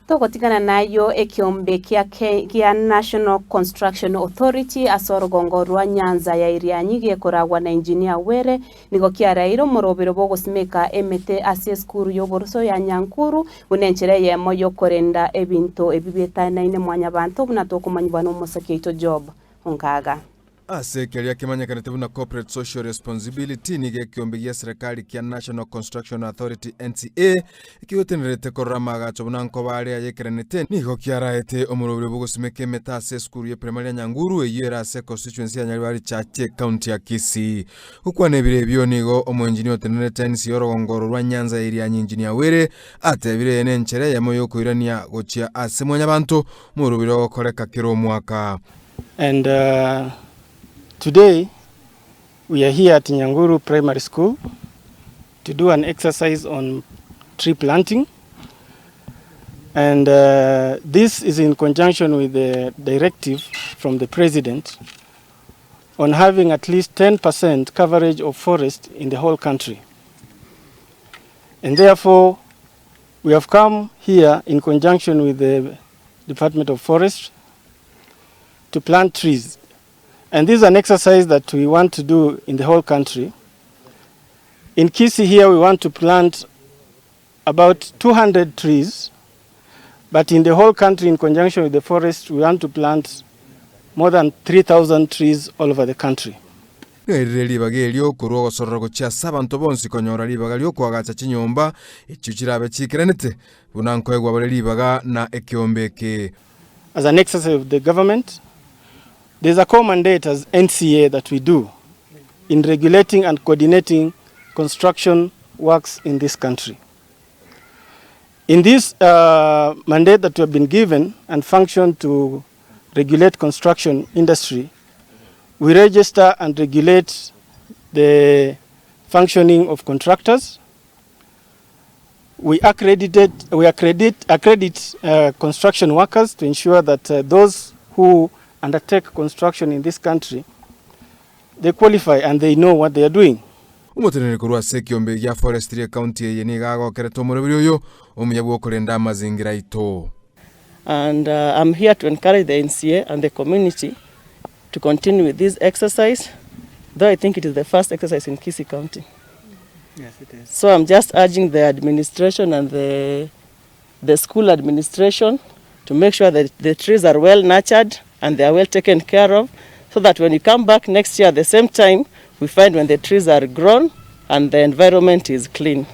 Togotigana nayio ekeombe kia gia National Construction Authority ase orogongo rwa Nyanza ya Irianyi gekoragwa na Engineer Were nigo kiaraeire omorobero bw'ogosimeka emete ase esukuru y'oboroso ya Nyankuru buna enchera eyemo y'okorenda ebinto ebi bietanaine mwanyabanto buna tokomanyigwa n'omosaki oito Job Onkaga. Ase keria kemanyekanete buna Corporate Social Responsibility, nigo ekeombe gia serekari kia National Construction Authority, NCA, ekegotenerete korora amaagacho buna nkoba are ayekeranete, nigo kiaraete omorobio bw'ogosimeka emete ase esukuru ye primary ya Nyanguru eyio ere ase econstituency ya Nyaribari Chache ecounty ya Kisii. Gokwana ebiro ebio nigo omoengineer otenerete NCA orogongo oro rwa Nyanza ya Irianyi Engineer Were atebire eye nenchera eyemo yokoirania gochia ase mwanyabanto omorobio ogokoreka kera omwaka. And today we are here at Nyanguru Primary School to do an exercise on tree planting and this is in conjunction with the directive from the president on having at least 10% coverage of forest in the whole country. And therefore we have come here in conjunction with the Department of Forest to plant trees and this is an exercise that we want to do in the whole country. In Kisii here we want to plant about 200 trees but in the whole country in conjunction with the forest we want to plant more than 3000 trees all over the country. Nerire ribaga erio korwa ogosorora gochia ase abanto bonsi konyora ribaga ri'okoagacha chinyomba echio chirabe chiikeranete, buna nkoegwa bare ribaga na ekeombe eke. As an exercise of the government, there is a core mandate as NCA that we do in regulating and coordinating construction works in this country. In this uh, mandate that we have been given and function to regulate construction industry, we register and regulate the functioning of contractors. We accredited, we accredit, accredit uh, construction workers to ensure that uh, those who undertake construction in this country, they qualify and they know what they are doing. Omoteneneri korwa ase ekiombe gia forestry ecounty eye nigo agokerete omoroberi oyo omuya bw'okorenda amazingira aito. And I'm here to encourage the NCA and the community to continue with this exercise, though I think it is the first exercise in Kisii County. Yes, it is. So I'm just urging the administration and the, the school administration to make sure that the trees are well nurtured and they are well taken care of so that when you come back next year at the same time, we find when the trees are grown and the environment is clean.